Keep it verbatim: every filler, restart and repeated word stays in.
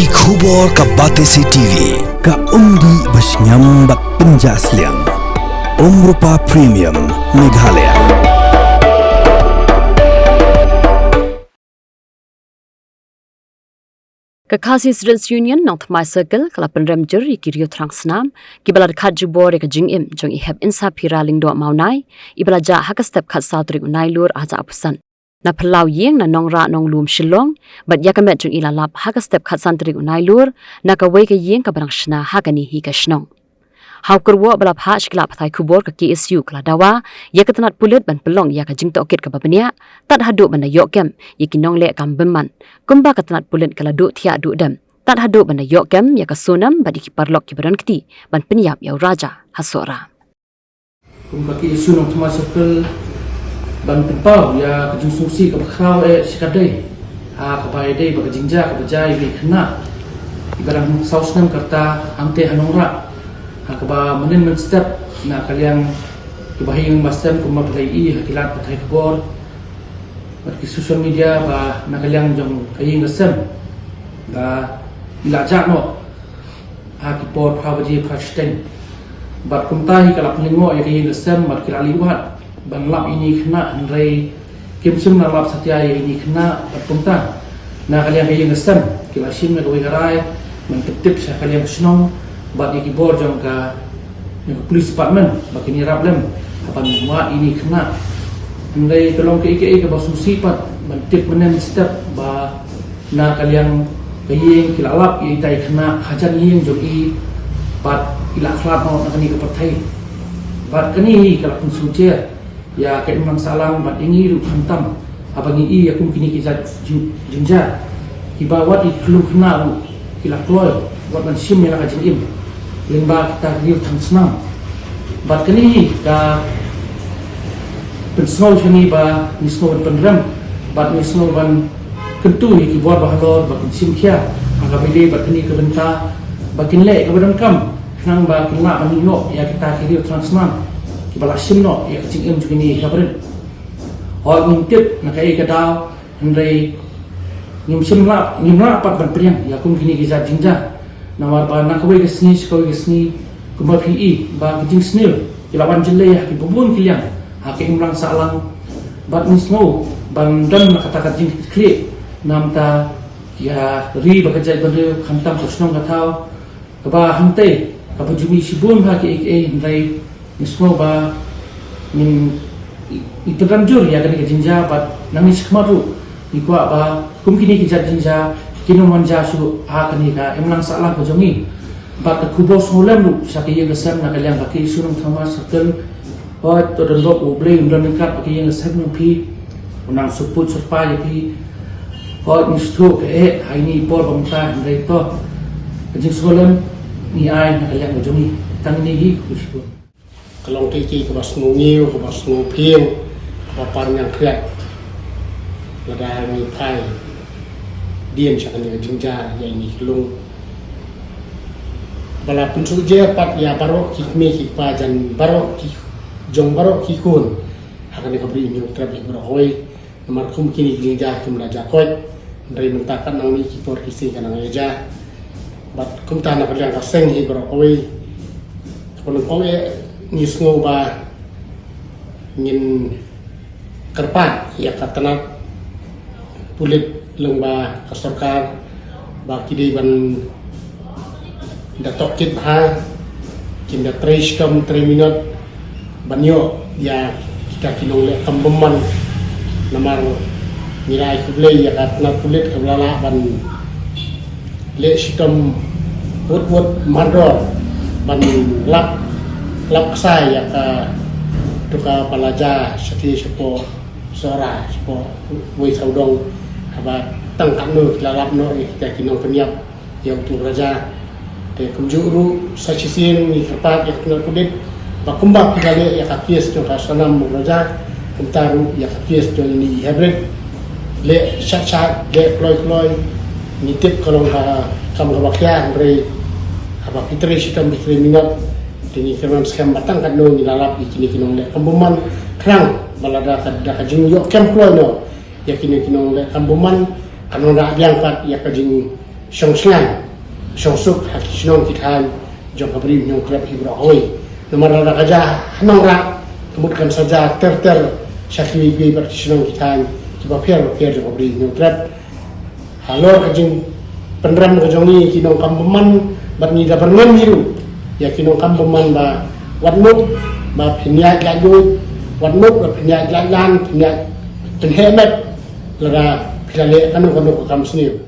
Ki khubor ka Batesi T V, ka umdih ba shngiam bad pynjah sliang. Umrupa Premium, Meghalaya. Ka Khasi Students Union Nongthymmai Circle ka la pynrem jur ïa ki riew thrang snam kiba la dkhat jubor ïa ka jingim jong i Hepinsaphira Lyngdoh Mawnai, iba la jah ha ka step khatsaw tarik u Nailur arhajar arphew san. Na phyllaw ïing na Nongrah Nonglum Shillong, bad ïa ka met jong i la lap ha ka step khatsan tarik u Nailur na kawei ka ïing kaba dang shna ha kane hi ka shnong. Ha u kyrwoh ba la phah sha ki lad pathai khubor, ka K S U ka la dawa ïa ka tnat pulit ban pynlong ïa ka jingtohkit kaba bniah tad haduh ban da ïoh kem ïa ki nongleh kam bymman, kumba ka tnat pulit ka la duh thiah duh dem, tad haduh ban da ïoh kem ïa ka Sonam bad ïa ki paralok kiba don kti ban pynïap ïa u Raja ha Sohra. Kum ka K S U Nongthymmai Circle, ban pynpaw ïa ka jingsngewsih kaba khraw eh shikatdei ha kaba ïadei bad ka jingjia kaba jia ïa ki khynnah kiba dang saw snem ka rta hangtei ha Nongrah, ha kaba mynnin mynstep na ka liang kiba ha ïing ba sem, kumba phi la ïohi ha ki lad pathai khubor bad ki social media, ba na ka liang jong ka ïing ka sem ba i la jah noh ha ki por phra baje phra shiteng. Bad kumta hi ka la pynlyngngoh ïa ka ïing ka sem bad ki la leit wad ban lap ïa ine i khynnah, hynrei kim shym la lap satia ïa ine i khynnah. Bad kumta na ka liang ka ïing ka sem ki la shim ïa kawei ka rai ban pyntip sha ka liang ka shnong bad ïa ki bor jong ka, jong ka police department ba kin ïarap lem ha ban wad ïa ine i khynnah. Hynrei ka long kaei kaei kaba sngewsih pat ban tip mynne mynstep ba na ka liang ka ïing ki la lap ïa ita i khynnah hajan ïing jong i, bad i la khlad noh na kane ka pyrthei. Bad kane hi ka la pynsngewsih ïa ka imlang sahlang bad ïa ngi ruh khamtam haba ngi ïohi ïa kum kine ki jait jing-, jingjia kiba wat ïa ki khyllung khynnah ruh ki la kloi wat ban shim ïa la ka jingim lyngba kita ki riew thrang snam. Bad kane hi ka pynsngew sha ngi ba ngi sngew ban pynrem bad ngi sngew ban kyntu ïa ki bor ba halor ba kin shim khia ha kaba ïadei bad kane ka bynta, ba kin leh kaba donkam khnang ba kin lah ban ïoh ïa kita ki riew thrang snam kiba la shim noh ïa ka jingim jong kine ki hynrei. Hooid, ngim tip na kaei ka daw, hynrei ngim shym lah, ngim lah pat ban pdiang ïa kum kine ki jait jingjia. Namar ba na kawei ka sngi sha kawei ka sngi, kumba phi i ba ki jingsniew ki la wan jyllei ha kiba bun ki liang ha ka imlang sahlang. Bad ngi sngew ban don na kata ka jingkitkhlieh namar ïa ka ri bad ka jaitbynriew, khamtam ka shnong ka thaw kaba hangtei kaba ju mih shibun ha kiei kiei, hynrei ngi sngew ba ngin, ngi pynrem jur ïa kane ka jingjia bad nangne shakhmat ruh ngi kwah ba kum kine ki jait jingjia kin ym wan jia shuh ha kane ka imlang sahlang ka jong ngi. Bad ka khubor sngewlem ruh sha ka ïing ka sem na ka liang ka K S U Nongthymmai Circle. Hooid, to don bok, U Blei un don ryngkat bad ka ïing ka sem jong phi, un nang sngewpud sngewpai ïa phi. Hooid, ngi sngewthuh kaei ha ine i por ba mynta, hynrei to ka jingsngewlem ngi ai na ka liang ka jong ngi. Tang ine hi, khublei shibun. Ka long kaei kaei kaba sngewngiew, kaba sngewphieng, kaba par ñiangkriat lada ngi phai dien sha kane ka jingjia ïa ine i khyllung. Ba la pynsngewsih pat ïa baroh ki kmie ki kpa jong baroh ki, jong baroh ki khun ha kane ka Bri u Hynñiewtrep hi baroh kawei. Namar kum kine ki jingjia kim da jia koit, hynrei mynta kat nangne ki por ki sngi ka nang ïa jia. Bad kumta na ka liang ka seng hi baroh kawei, kaba nyngkong eh ngi sngew ba ngin kyrpad ïa ka tnat pulit lyngba ka sorkar ba ki dei ban da tohkit bha, kin da trei shitom trei minot ban ïoh ïa kita ki nongleh kam bymman. Namar ngi la ai khublei ïa ka tnat pulit kaba la lah ban leh shitom wut wut mardor ban lap, lap ksai ïa katu kaba la jia shathie shapoh Sohra, shapoh Wei Sawdong, haba tang katno ki la lap noh ïa kita ki nongpynïap ïa utu u Raja. Te kumjuh ruh sa shisien ngi kyrpad ïa ka tnat pulit ba kumba ki la leh ïa ka case jong ka Sonam bad u Raja, kumta ruh ïa ka case jong ine i hynrei leh shat shat, leh kloi kloi. Ngi tip ka long ka kam kaba khia, hynrei haba phi trei shitom phi trei minot, te ngi kyrmen skhem ba tang katno ngi la lap ïa kine ki nongleh kam bymman, khnang ba lada ka, da ka jingïoh kem kloi noh ïa kine ki nongleh kam bymman, kan wanrah biang pat ïa ka jing shong shngain shong suk ha ki shnong ki thain jong ka Bri u Hynñiewtrep hi baroh kawei. Namar lada ka jia ha nongrah, ka mut kan sa jia ter ter sha kiwei kiwei pat ki shnong ki thain kiba pher ba pher jong ka Bri u Hynñiewtrep. Halor ka jingpynrem ka jong ngi ki nongkam bymman, bad ngi da byrngem hi ruh ïa ki nongkam bymman ba wat mut ba phin ïaid laitluid, wat mut ba phin ïaid laitlang, phin ïaid pynheh met lada phi la leh kano kano ka kam sniew.